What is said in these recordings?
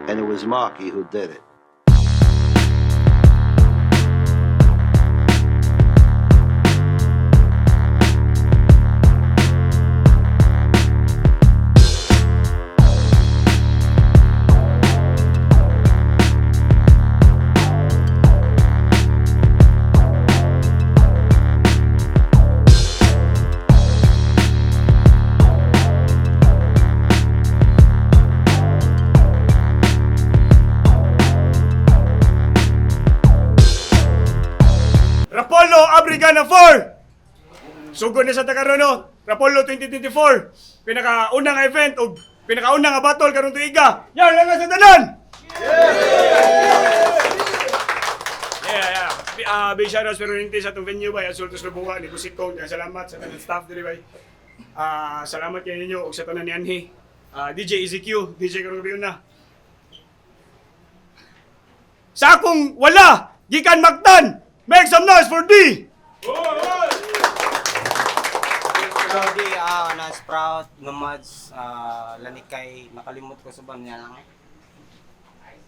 And it was Marky who did it. Rapolo Abrigana 4! Sugod na sa Takarono, Rapolo 2024. Pinakaunang nga event o pinakaunang nga battle karong tuiga. Yan lang nga sa tanan! Yeah, yeah. Big shoutouts pero ninti sa itong venue bay, Asul Tuslubuha, ni Kusikong. Salamat sa tanan staff diri bay. Salamat kay ninyo og sa tanan ni Anhi. DJ EZQ, DJ karong gabi una. Sa akong wala, gikan Mactan, make some noise for D! Lodi, na Sprout, Nomads, Lanikay, nakalimot ko sa ban niya lang.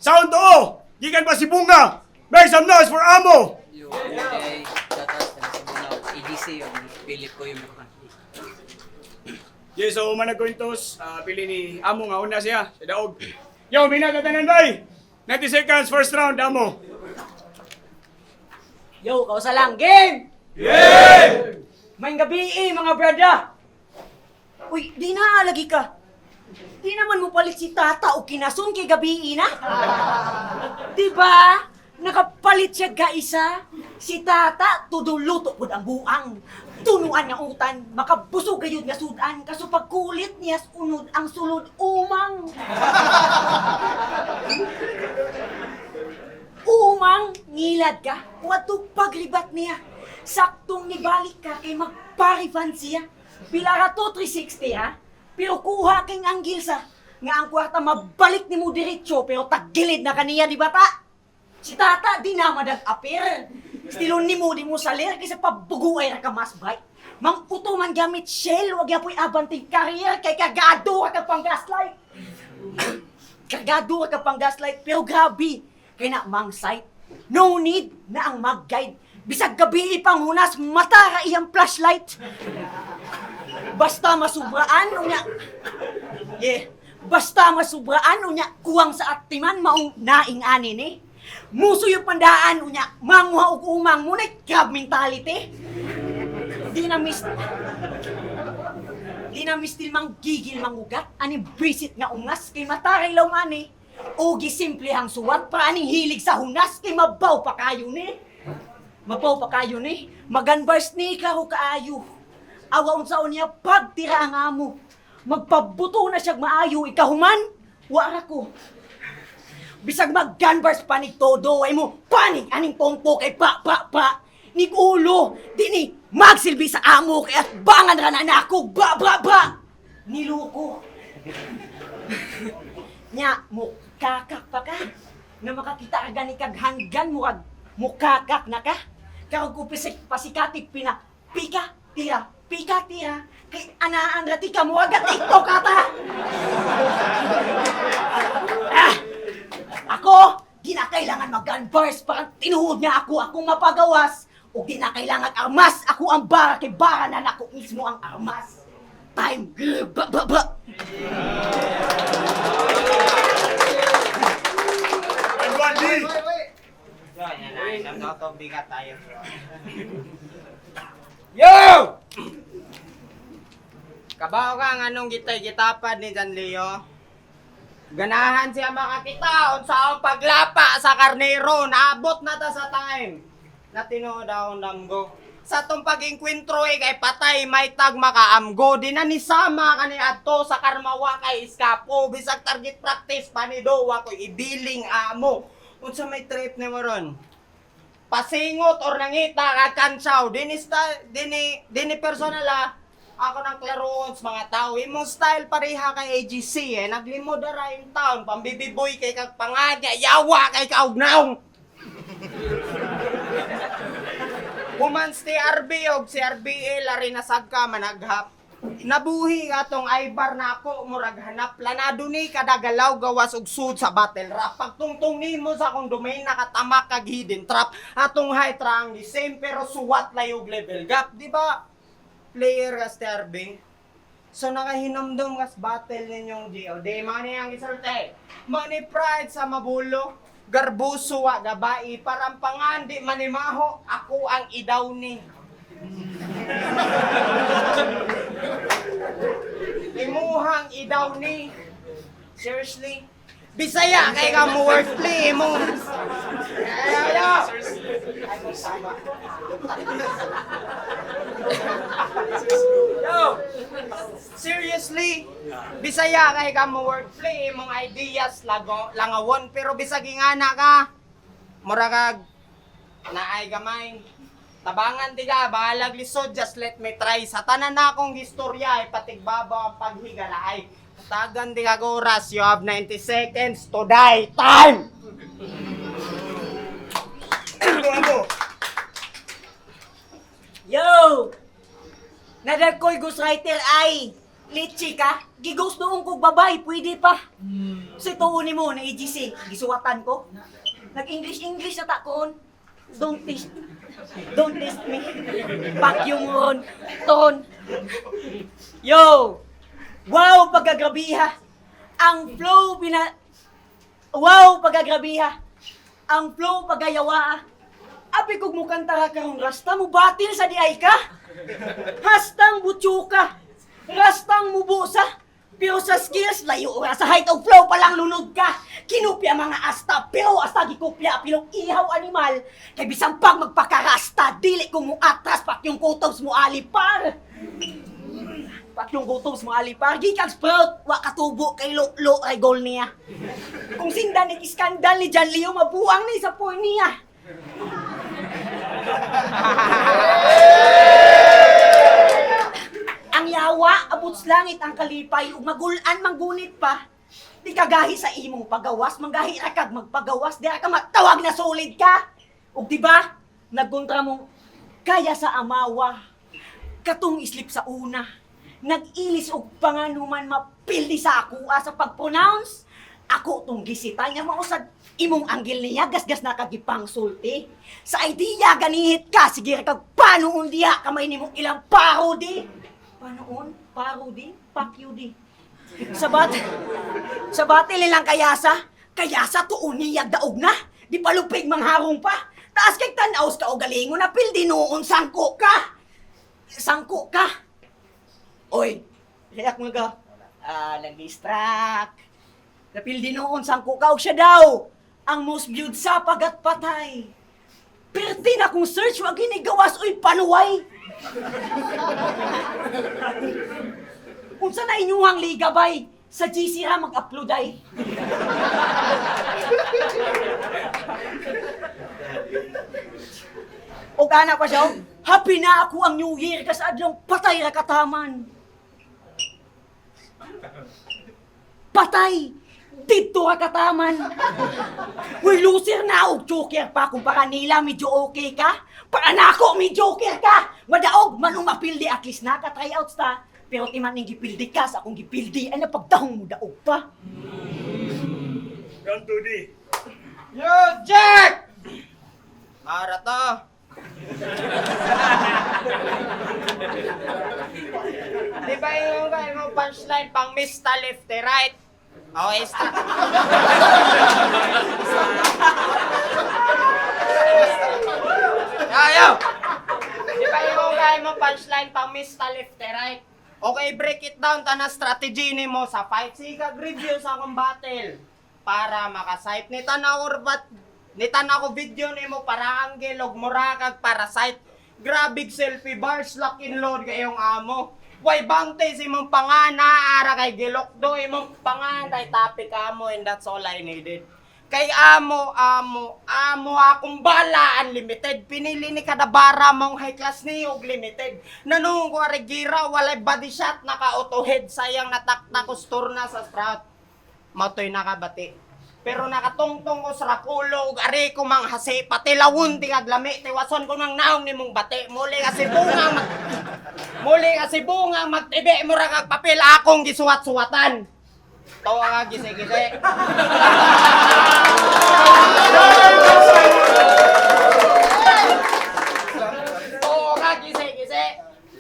Sound O! Gikan pa si Bunga! Make some noise for Amo! Yo, okay, shoutout sa Bungaw, EDC yung Philip ko yung Yeah, so managkwintos, pili ni Amo nga una siya, sa daog. Yo, minatatanan bay! 90 seconds, first round, Amo! Yo, kausa lang. Game! Game! May gabi eh, mga brada! Uy, di na lagi ka. Di naman mo palit si tata o kinasun kay gabi na. Di ba? Nakapalit siya gaisa. Si tata, tuduluto pud ang buang. Tunuan nga utan, makabusog gayud nga sudan. Kaso pagkulit niya sa unod ang sulod umang. Umang ngilad ka, wadto paglibat niya. Saktong nibalik ka kay magparifan siya. Pila ra to 360 ha? Pero kuha king anggil sa nga ang kwarta mabalik nimo diretso pero tagilid na kaniya di ba ta? Si tata di na madag-apir. Stilon nimo di mo salir kaysa pabuguay ra ka mas bay. Mang uto man gamit shell wag yapoy abanting career kay kagado ra ka pang gaslight. Kargado ka pang gaslight, pero grabe. Kay na mang sight. No need na ang mag-guide. Bisag gabi ipanghunas, mata ra iyang flashlight. Basta masubraan unya. Yeah. Basta masubraan unya kuwang sa atiman maong naing ani ni. Muso yung pandaan unya manguha og umang mo na crab mentality. Di na mis Di na mistil mang gigil mangugat, aning bisit nga ungas kay mataray law ani. O gisimple ang suwat pa aning hilig sa hunas kay mabaw pa kayo ni. Mabaw pa kayo ni. Maganbars ni klaro kaayo. Awa unsa niya pagtira ang amo. Magpabuto na siyag maayo ikahuman. Wara ko. Bisag mag-gunbars panig todo ay mo panig aning tongpo kay pa pa pa. Nig ulo di ni magsilbi sa amo kay at bangan ra na nako ba ba ba. Niluko. Nya mo kakak pa ka na makakita ka gani kag hanggan murag mukakak na ka. Karog ko pisik pasikatik pina pika tira pika tira kay anaan ra ti ka murag TikTok ata. Ah! Ako, di na kailangan mag-gun bars parang tinuod niya ako akong mapagawas. O di na kailangan armas, ako ang bara kay bara na nako mismo ang armas. Time, ba ba ba. And one D! So, yan na, inom na to, bigat tayo. Yo! Kabaw ka nga anong gitay gitapad ni John Leo. Ganahan siya makakita unsa ang paglapa sa karnero. Naabot na ta sa time na tinuod akong damgo. Sa tong pag-inkwentro eh, kay patay may tag makaamgo. Di na ni sama kani adto sa karmawa kay iskapo. Bisag target practice panido wa ko'y ibiling amo. Unsa may trip ni mo ron? Pasingot or nangita ka kantsaw. Dini style, dini dini personal ah. Ako ng klaroon sa mga tao. Imong style pareha kay AGC eh. Naglimod ra yung town. Pambibiboy kay kag panganya. Yawa kay kaugnaong. Human si RB og si RBL ari nasag ka managhap. Nabuhi atong Ibar na ako murag hanap planado ni kada galaw gawas og sud sa battle rap. Pagtungtong nimo sa akong domain nakatamak kag hidden trap. Atong height ra ang the same pero suwat layog level gap, di ba? Player ka Sterbing. So nakahinumdum kas battle ninyong GOD. Mani ang isulti. Money pride sa mabulo. Garbuso wa gabai parampangan di manimaho ako ang idaw ni. Imuhang idaw ni. Seriously? Bisaya kay ka mo wordplay mo. Ayo. Yo. Seriously? Bisaya kay ka mo wordplay imong ideas lago langawon pero bisag ingana ka. Mura kag naay gamay. Tabangan ti ka, bahalag lisod, just let me try. Sa tanan na akong istorya, ay patigbabaw ang paghigalaay. Tagan di ka oras, you have 90 seconds to die. Time! Ito ako. Yo! Nadal ko'y ghostwriter ay litchi ka. Gighost noong kog babay, pwede pa. Sa tuon ni mo na EGC, gisuwatan ko. Nag-English-English na ta koon. Don't test. Don't test me. Fuck you mo ron. Ton. Yo! Wow, pagkagrabiha. Ang flow pina... Wow, pagkagrabiha. Ang flow pagayawa. Abi kog mukanta ka karong rasta mo batil sa diay ka. Hastang butsuka. Rastang mubusa. Pero sa skills, layo ra sa height of flow pa lang lunod ka. Kinupya mga asta, pero asta gikupya pilong ihaw animal. Kay bisan pag magpakarasta, dili ko mo atras pak yung kutob mo alipar. Pak yung kutob mo alipar. Gikan sprout, wa katubo kay lo ay goal niya. Kung sindan ni iskandal ni John Leo mabuang ni sa point niya. Ang yawa, abot sa langit ang kalipay, ug magulan manggunit pa. Di ka gahi sa imong pagawas, manggahi ra kag magpagawas, di ra ka matawag na solid ka. Ug di ba, nagkontra mo kaya sa amawa, katong islip sa una, nag-ilis og panganuman mapildi sa ako sa pag-pronounce. Ako tong gisita niya mausad imong anggil niya gasgas na kagipang sulti. Sa idea ganihit ka sige ra kag panuon diha kamay nimo ilang parody. Panoon? Parody? Fuck you di. Sa bat sa batil nilang kayasa, kayasa tuon niyag daog na. Di palupig mangharong pa. Taas kay tanaws ka o galingon na pildi noon sangko ka. Sangko ka. Oy, react mo ka. Ah, nag-distract. Napildi noon sangko ka og siya daw. Ang most viewed sa pagat patay. Perti na kung search wag ginigawas oy panuway. Unsa na inyuhang liga bay? Sa GC ra mag-upload ay. Og ana pa siya, oh, happy na ako ang New Year kasi adlong patay ra kataman. Patay! Dito ra kataman. Uy, loser na og joker pa kumpara nila medyo okay ka. Para nako medyo joker ka. Madaog man umapildi at least naka tryouts ta. Pero ti man ning gipildi ka sa akong gipildi ay napagdahong mo daog pa. Round 2D. Yo, Jack! Mara to. Di ba yung kay mo punchline pang Mr. Left eh, right? Okay, stop. Ayo! Di ba yung kay mo punchline pang Mr. Left eh, right? Okay, break it down tana strategy nimo sa fight. Sige, review sa akong battle para makasight ni tanaw or bat ni tanaw ko video nimo para anggel og mura kag parasite. Grabig selfie bars lock in load kayong amo. Way bounty sa imong pangana ara kay gilokdo imong pangana topic amo and that's all I needed. Kay amo, amo, amo akong bala unlimited. Pinili ni kada bara mong high class ni og limited. Nanung ko gira walay body shot naka auto head sayang natakta ko store na sa sprout. Matoy nakabati. Pero nakatungtong ko sa rakulo ug ari ko mang hasi pati lawon ti kaglami tiwason ko nang naong nimong bati muli kasi bunga mag. Muli nga si Bungang magtibi mura kag papel akong gisuwat-suwatan. Tawa nga gisi-gisi. Oo nga gisi-gisi.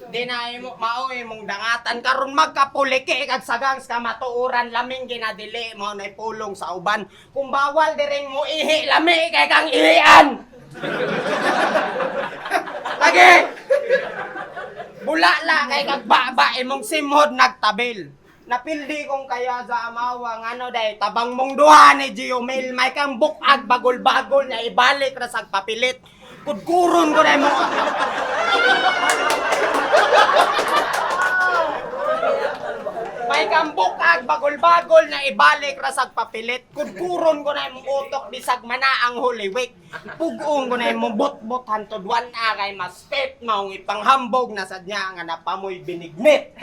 Di na imo mao imong dangatan karon magkapuliki kag sagang sa kamatuoran laming ginadili mo nay pulong sa uban. Kung bawal diring mo ihi lami kay kang ihian. Lagi. Bulala kay kag baba imong simhod nagtabil. Napildi kong kaya sa amawa nga ano day tabang mong duha ni Gio Mail may kang bukag bagol-bagol na ibalik ra sa papilit. Kudkuron ko na imong. May kambukag bagol-bagol na ibalik ra sa papilit. Kudkuron ko na imong utok bisag mana ang Holy Week. Pugong ko na imong bot-bot hantod wan a kay mas fit maong ipanghambog na sad niya nga napamoy binignit.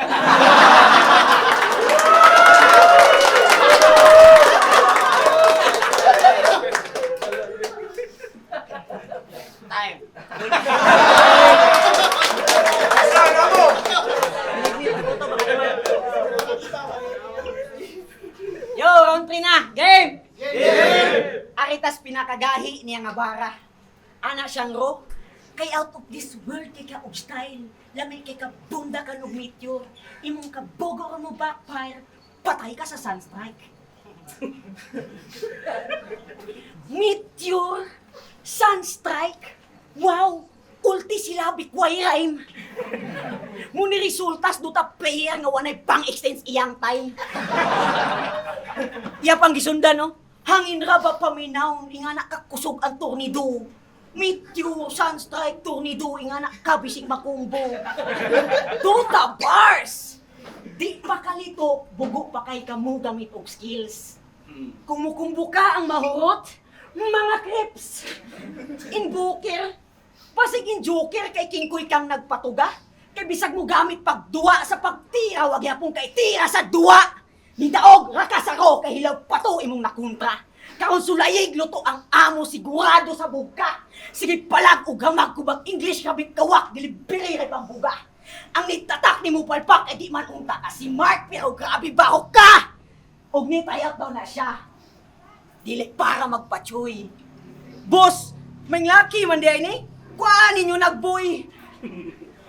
Time. Saan ako? Yo, round 3 na. Game! Game! Aritas pinakagahi niya nga bara. Ana siyang ro. Kay out of this world kay ka og style. Lamay kay ka bunda ka og meteor. Imong ka bogo mo backfire. Patay ka sa sunstrike. Meteor! Sunstrike! Wow! Ulti sila bikway rhyme. Muni resultas duta player nga wanay pang-extends iyang time. Iya pang gisundan, no? Hangin ra ba paminaw, inga na kakusog ang tornido. Meteor, sunstrike, tornido, inga na kabisig makumbo. Tuta bars! Di pa kalito, bugo pa kay kamo gamit og skills. Kumukumbo ka ang mahurot, mga creeps. Invoker, pasig in joker kay kingkoy kang nagpatuga. Kay bisag mo gamit pagduwa sa pagtira, wag yapong kay tira sa duwa. Nidaog, rakas ako, kay hilaw pato imong nakontra. Karon sulayig, luto ang amo sigurado sa buka. Sige palag og hamag kubag English kabit kawak, delivery ray pambuga. Ang nitatak ni mo palpak, eh di man unta ka si Mark, pero grabe ba ka? Og nitayat daw na siya. Dili para magpatsuy. Boss, may laki man di ay ni. Kuan ninyo nagboy.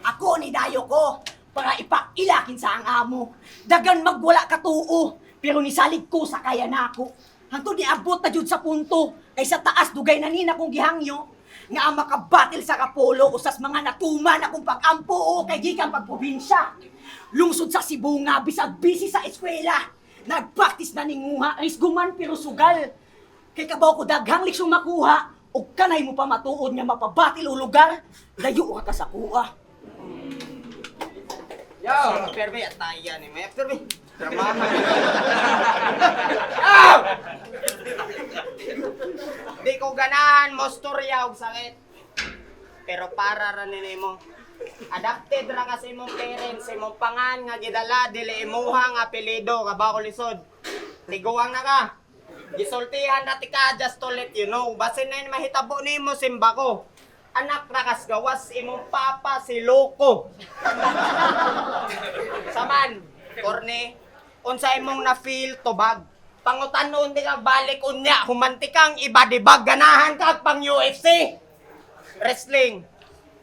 Ako ni dayo ko para ipailakin sa ang amo. Dagan magwala katuo, pero nisalig ko sa kaya nako. Hangtod niabot na jud sa punto kay sa taas dugay na nina kong gihangyo nga ang makabatil sa Kapolo usas mga natuman akong pag-ampo o kay gikan pagprobinsya. Lungsod sa Cebu nga bisag busy sa eskwela. Nagpraktis na ninguha, risguman pero sugal. Kay kabaw ko daghang leksyon makuha ug kanay mo pa matuod nga mapabatil o lugar, layo ka sa kuha. Yo, perbe at tayo ni Maya. Perbe. Dramahan. Yo! Di ko ganahan mo storya og sakit. Pero para ra ni mo. Adapted ra kasi imong parents, imong pangan nga gidala dili imuha nga apelyido ka ba ko lisod. Tiguang na ka. Gisultihan na ti ka just to let you know. Basin na yun mahitabo nimo simba ko. Anak ra kas gawas imong papa si Loko. Saman, Korne, unsa imong na feel tubag? Pangutan-on di ka balik unya, humanti kang iba dibag ganahan ka pang UFC. Wrestling,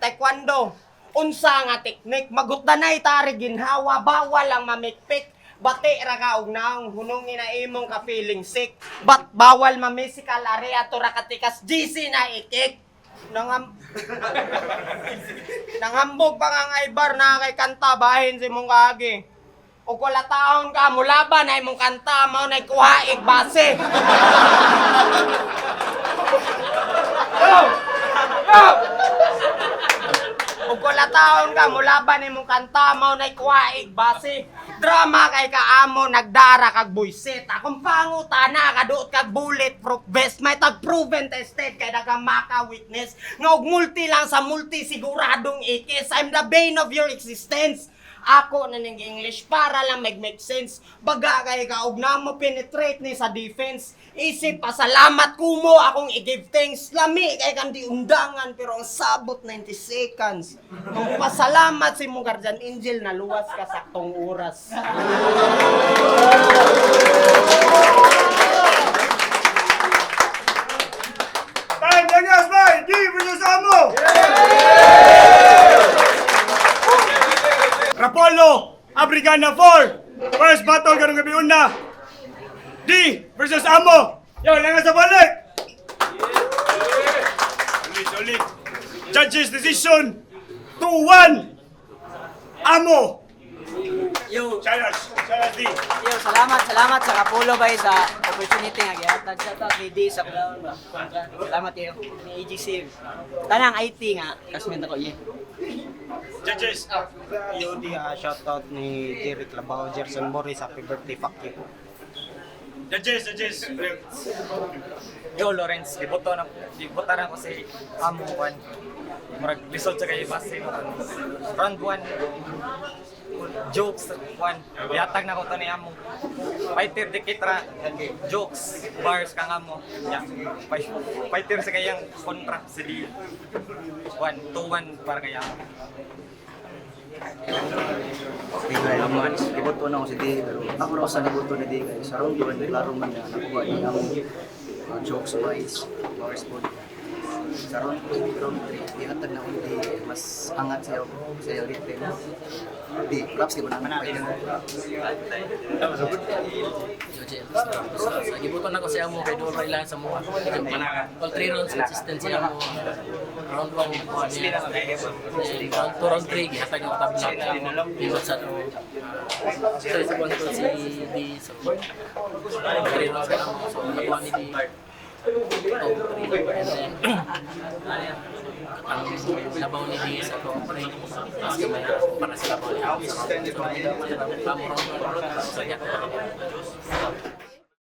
taekwondo, unsa nga teknik magutdanay tari ginhawa bawal ang mamikpik bati ra ka og naong hunungin na imong ka feeling sick but bawal mamisical area to ra katikas GC na ikik nangam Nanghambog pa nga ang Ibar na kay kanta bahin si mong kaagi. O kula taon ka mulaban ay mong kanta mao nay kuha ig base. Yo! Yo! O kula taon ka mulaban ay mong kanta mao nay kuha ig base. Drama kay kaamo nagdara kag buisit. Akong pangutana kaduot kag bulletproof vest may tag proven tested kay daghang maka witness nga og multi lang sa multi siguradong ikis. I'm the bane of your existence. Ako na ning English para lang mag-make sense. Baga kay kaog na mo penetrate ni sa defense. Isip pasalamat kumo akong i-give thanks. Lami kay kan di undangan pero ang sabot 90 seconds. Nung pasalamat si mong guardian angel na luwas ka saktong oras. Time, Langas, bay! D versus Amo! Rapolo, Abrigana 4! First battle karong gabi una. D versus Amo! Yo, langas sa balik! Ulit, ulit. Judges decision 2-1! Amo! Yo, Shoutouts, shoutouts D. yo, salamat, salamat sa Kapulo bay sa opportunity nga gihatag. Shoutout ni D sa Kulaon ba. Salamat kayo ni AGC. Tanang IT nga, kasment ako yeah. Judges, Yodi, shoutout ni Jeric Labao, Gerson Boris, happy birthday, fuck you. Judges, judges. Yo, Lawrence, giboto na ko si Amo Juan. Murag lisod sa kay base mo. Round 1 jokes 1. Yatag na ko to ni Amo. Fighter di kitra jokes bars kang Amo. Yeah. Fighter sa kayang kontra si D. 1 2 1 para kay Amo. Naman, giboto na ako si D, pero ako ra sa niboto ni D kay sa round 1, klaro man na nakuha niya ang jokes wise, bars po niya. Sa round 2, round 3, ihatag na ako ni D, mas angat siya sa iyo written. D, props di mo naman. Sa gibuto na ko si Amo kay duol lang sa mga. All three rounds consistent si Amo. Round 1 kuha niya. Then, round 2, round 3 gihatag ang tabla. Ingon sa no. So sa one to si D, so three rounds ka Amo. So nakuha ni D. 2 3 and then ang labaw ni D sa top 3 mas gamay para sa labaw niya. So, round 1, sa